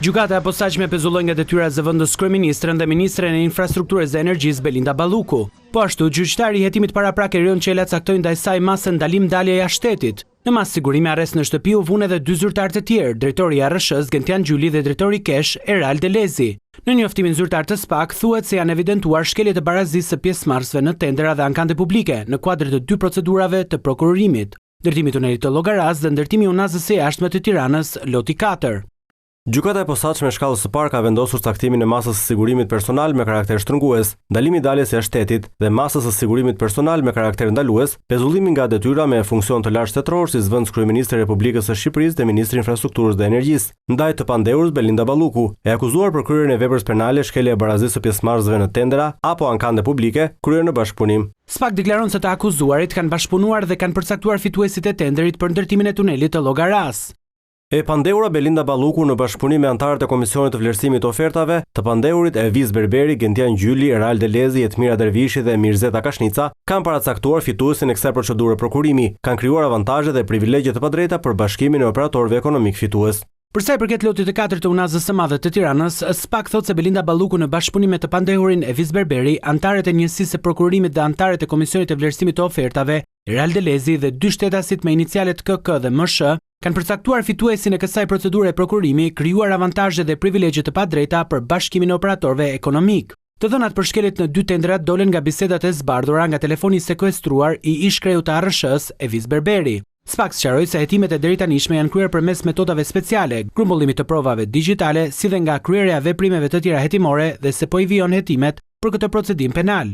Gjykata e Posaçme pezulloi nga detyra zëvendëskryeministren dhe ministren e Infrastrukturës dhe Energjisë Belinda Balluku. Po ashtu, gjyqtari i hetimit paraprak Erion Çela caktoi ndaj saj masën ndalim dalje jashtë shtetit. Në masë sigurimi arrest në shtëpi u vunë edhe dy zyrtarë të tjerë, drejtori i ARRSH-së, Gentian Gjyli dhe drejtori i KESH, Erald Elezi. Në njoftimin zyrtar të SPAK thuhet se janë evidentuar shkelje të barazisë së pjesëmarrësve në tendera dhe ankande publike në kuadër të dy procedurave të prokurimit. Ndërtimi i tunelit të Llogarasë dhe ndërtimi i Unazës së Jashtme të Tiranës, loti katër. Gjykata e Posaçme e Shkallës së Parë ka vendosur caktimin e masës së sigurimit personal me karakter shtrëngues, ndalimi i daljes jashtë shtetit, dhe masës së sigurimit personal me karakter ndalues, pezullimi nga detyra me funksion të lartë shtetëror si zëvendëskryeministre e Republikës së Shqipërisë dhe ministre e Infrastrukturës dhe Energjisë, ndaj të pandehurës Belinda Balluku, e akuzuar për kryerjen e veprës penale shkelje e barazisë së pjesëmarrësve në tendera apo ankande publike, kryer në bashkëpunim. Spak deklaron se të akuzuarit kanë bashkëpunuar dhe kanë përcaktuar fituesit e tenderit për ndërtimin e tunelit të Llogarasë. E pandehura Belinda Balluku në bashkëpunim me anëtarët e Komisionit të Vlerësimit të Ofertave, të pandehurit Evis Berberi, Gentian Gjyli, Erald Elezi, Jetmira Dervishi dhe Mirzeta Kashnica kanë paracaktuar fituesin e kësaj procedure prokurimi, kanë krijuar avantazhe dhe privilegje të padrejta për bashkimin e operatorëve ekonomikë fitues. Për sa i përket lotit të katërt të Unazës së Madhe të Tiranës, SPAK thotë se Belinda Balluku në bashkëpunim me të pandehurin Evis Berberi, anëtarët e Njësisë së Prokurimit dhe anëtarët e Komisionit të Vlerësimit të Ofertave, Erald Elezi dhe dy shtetasit me inicialet KK dhe MSH, kanë përcaktuar fituesin e kësaj procedure prokurimi, krijuar avantazhe dhe privilegje të padrejta për bashkimin e operatorëve ekonomikë. Të dhënat për shkeljet në dy tenderat dolën nga bisedat e zbardhura nga telefoni i sekuestruar i ish-kreut të ARRSH-së, Evis Berberi. Spak sqaroi se hetimet e deritanishme janë kryer përmes metodave speciale, grumbullimit të provave digjitale si dhe nga kryerja e veprimeve të tjera hetimore dhe se po i vijon hetimet për këtë procedim penal.